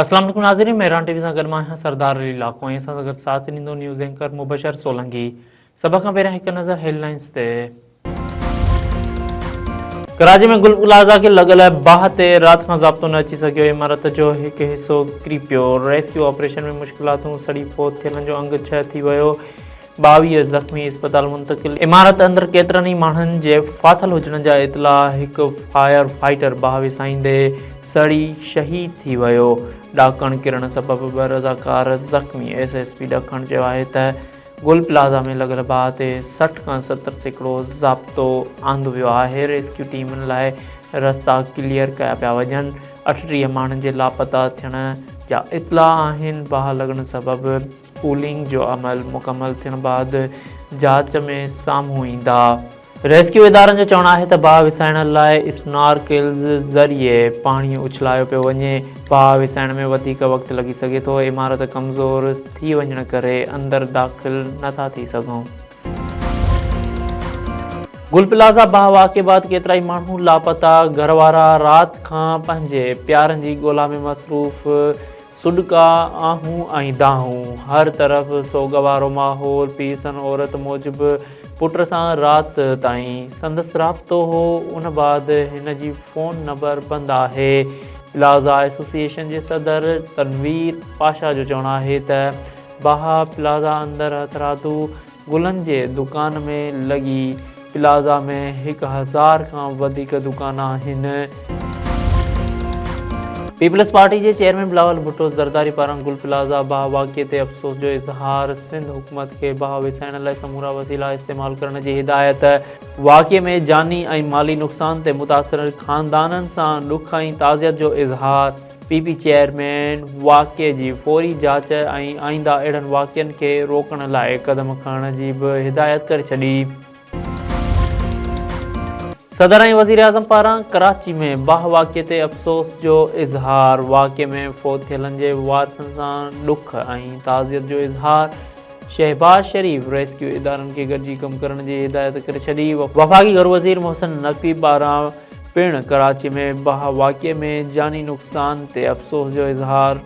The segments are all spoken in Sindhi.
اسلام عليڪم ناظرين مهراڻ ٽي وي سان گڏ مان آهيان سردار علي لاکو ۽ اسان سان گڏ ساٿ ڏيندو نيوز اينڪر مبشر سولنگي سڀ کان پهريان هڪ نظر هيڊ لائنز تي ڪراچي ۾ گل پلازا کي لڳل باهه تي رات کان ضابطو نه اچي سگهيو عمارت جو هڪ حصو ڪري پيو ريسڪيو آپريشن ۾ مشڪلاتون سڙي فوت ٿيلن جو انگ 6 ٿي ويو 22 زخمي اسپتال منتقل، عمارت اندر ڪيترن ئي ماڻهن جي ڦاٿل هجڻ جا اطلاع، هڪ فائر فائٽر باهه وسائيندي سڙي شهيد ٿي ويو، ڏاڪڻ ڪرڻ سبب ٻه رضاڪار زخمي، ايس ايس پي ڏکڻ چيو آهي ته گل پلازا ۾ لڳل باهه تي 60 کان 70% ضابطو آندو ويو آهي، ريسڪيو ٽيمن لاء رستا ڪليئر ڪيا پيا وڃن، 38 ماڻهن جي لاپتا ٿيڻ جا اطلاع آهن، باهه لڳڻ سبب. پولنگ جو عمل مڪمل ٿيڻ بعد جاچ ۾ سامهون ايندا. ريسڪيو ادارن جو چوڻ آهي ته باهه وسائڻ لاء اسنارڪلز ذريعي پاڻي اڇلايو پيو وڃي، باهه وسائڻ ۾ وڌيڪ وقت لڳي سگهي ٿو، عمارت ڪمزور ٿي وڃڻ ڪري اندر داخل نٿا ٿي سگهون. گل پلازا باهه واقعي بعد ڪيترائي ماڻهو لاپتا، گهر وارا رات کان پنهنجي پيارن جي ڳولا ۾ مصروف، سڏڪا، آهون ۽ دانهون، هر طرف سوڳ وارو ماحول، پيرسن عورت موجب پٽ سان رات تائين سندس رابطو هو، ان بعد هن جي فون نمبر بند آهي. پلازا ايسوسيئيشن جي صدر تنوير پاشا جو چوڻ آهي ته باهه پلازا اندر هٿرادو گلن جي دڪان ۾ لڳي، پلازا ۾ 1000 کان وڌيڪ دڪان آهن. پيپلز پارٽي جي چيئرمين بلاول ڀٽو زرداري پاران گل پلازا باهه واقعي تي افسوس جو اظهار، سنڌ حڪومت کي باهه وسائڻ لاء سمورا وسيلا استعمال ڪرڻ جي هدايت، واقعي ۾ جاني ۽ مالي نقصان تي متاثر خاندانن سان ڏک ۽ تعزيت جو اظهار، پي پي چيئرمين واقعي جي فوري جاچ ۽ آئنده اهڙن واقعن کي روڪڻ لاء قدم کڻڻ جي به هدايت ڪري ڇڏي. صدر ۽ وزيراعظم پاران ڪراچي ۾ باهه واقعي تي افسوس جو اظهار، واقعي ۾ فوت ٿيلن جي وارثن سان ڏک ۽ تعزيت جو اظهار، شهباز شريف ريسڪيو ادارن کي گڏجي ڪم ڪرڻ جي هدايت ڪري ڇڏي. وفاقي گهرو وزير محسن نقوي پاران پڻ ڪراچي ۾ باهه واقعي ۾ جاني نقصان تي افسوس جو اظهار.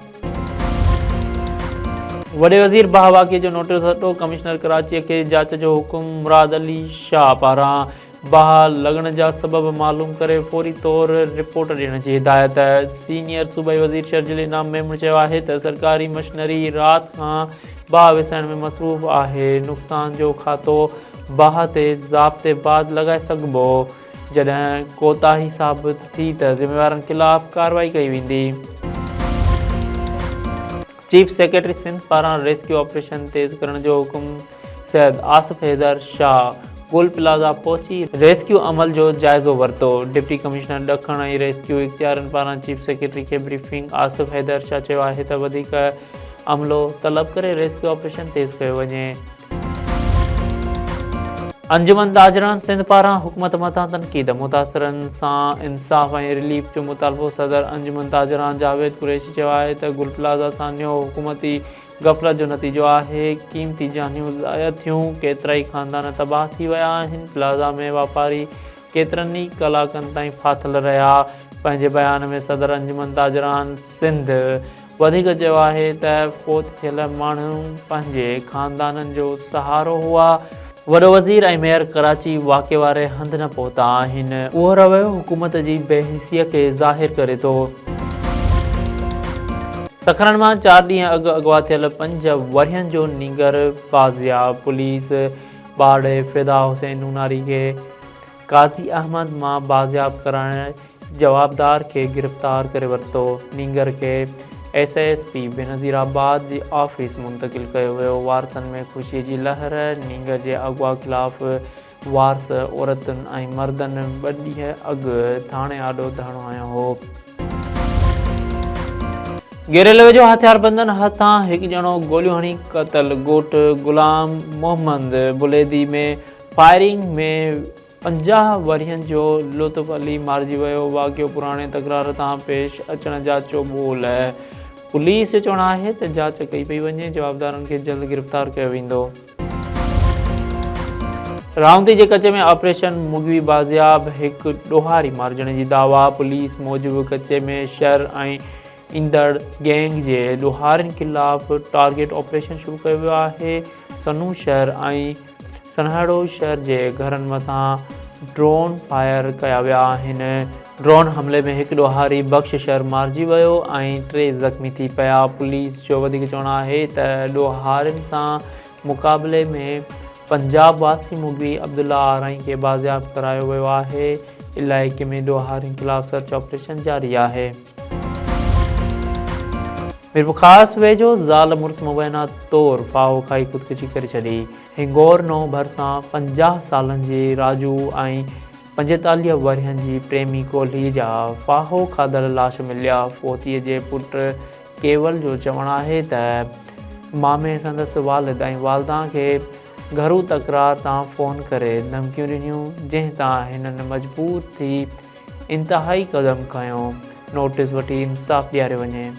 وڏي وزير باهه واقعي جو نوٽيس ورتو، ڪمشنر ڪراچي کي جاچ جو حڪم، مراد علي شاهه پاران باهه لڳڻ جا سبب معلوم ڪري فوري طور رپورٽ ڏيڻ جي هدايت. سينيئر صوبائي وزير شرجيل انعام ميمڻ چيو آهي ته سرڪاري مشنري رات کان باهه وسائڻ ۾ مصروف آهي، نقصان جو کاتو باهه تي ضابطي بعد لڳائي سگهبو، جڏهن ڪوتاهي ثابت ٿي ته ذميوارن خلاف ڪارروائي ڪئي ويندي. چيف سيڪريٽري سنڌ پاران ريسڪيو آپريشن تيز ڪرڻ جو حڪم، سيد آصف حيدر شاهه گل پلازا پهچي ريسڪيو عمل جو جائزو ورتو، ڊپٽي ڪمشنر ڏکڻ ۽ ريسڪيو اختيارين پاران چيف سيڪريٽري کي بريفنگ، آصف حيدر شاهه چيو آهي ته وڌيڪ عملو طلب ڪري ريسڪيو آپريشن تيز ڪيو وڃي. انجمن تاجران سنڌ پاران حڪومت مٿان تنقيد، متاثرن سان انصاف ۽ رليف جو مطالبو، صدر انجمن تاجران جاويد قريشي چيو آهي ته گل پلازا سانحو حڪومتي غفلت جو نتيجو آهي، قيمتي جانيون ضايع ٿيون، ڪيترائي خاندان تباهه ٿي ويا آهن، پلازا ۾ واپاري ڪيترن ئي ڪلاڪن تائين ڦاٿل رهيا، پنهنجي بيان ۾ صدر انجمن تاجران سنڌ وڌيڪ چيو آهي ته فوت ٿيل ماڻهو پنهنجي خاندانن جو سهارو هئا، وڏو وزير ۽ ميئر ڪراچي واقعي واري هنڌ نه پهتا آهن، اهو رويو حڪومت جي بي حسي کي ظاهر ڪري ٿو. سکرن مان چار ڏينهن اڳ اغوا ٿيل پنج ورهين جو نينگر بازياب، پوليس ٻارڙي فدا حسين نوناري کي قاضي احمد مان بازياب ڪرائڻ جوابدار کي گرفتار ڪري ورتو، نينگر کي ايس ايس پي بينظيرآباد جي آفيس منتقل ڪيو ويو، وارثن ۾ خوشي جي لهر، نينگر جي اغوا خلاف وارث عورتن ۽ مردن ٻه ڏينهن اڳ ٿاڻي آڏو ڌرڻو هنيو هو. ڳيريلوي ويجهو هٿياربندن هٿان هڪ ڄڻو گوليون هڻي قتل، ڳوٺ غلام محمد بليدي ۾ فائرنگ ۾ 50 ورهين جو لطف علي مارجي ويو، واقعو پراڻي تڪرار تان پيش اچڻ جا چوٻول، پوليس جو چوڻ آهي ته جاچ ڪئي پئي وڃي، جوابدارن کي جلد گرفتار ڪيو ويندو. رائونتي جي ڪچي ۾ آپريشن مغوي بازياب، هڪ ڏوهاري مارجڻ جي دعويٰ، پوليس موجب ڪچي ۾ شھر ۽ ايندڙ گينگ جي ڏوهارين خلاف ٽارگيٽ آپريشن شروع ڪيو ويو آهي، سنو شهر ۽ سنهڙو شهر جي گهرن مٿان ڊرون فائر ڪيا ويا آهن، ڊرون حملي ۾ هڪ ڏوهاري بخش شهر مارجي ويو ۽ ٽي زخمي ٿي پيا، پوليس جو وڌيڪ چوڻ آهي ته ڏوهارين سان مقابلي ۾ پنجاب واسي مغوي عبدالله آرائين کي بازياب ڪرايو ويو آهي، علائقي ۾ ڏوهارين خلاف سرچ آپريشن جاري آهي. ميرپورخاص ويجهو زال مڙس مبينا طور ڦاهو کائي خودڪشي ڪري ڇڏي. هنگور نو ڀرسان 50 سالن جي راجو ۽ 45 ورهين جي پريمي ڪولهي جا ڦاهو کاڌل لاش مليا. فوتي جي پٽ ڪيول جو چوڻ آهي ته مامي سندس والد ۽ والده کي گهرو تڪرار تان فون ڪري ڌمڪيون ڏنيون، جنهن تان هنن مجبور ٿي انتهائي قدم کنيو، نوٽيس وٺي انصاف ڏياريو وڃي.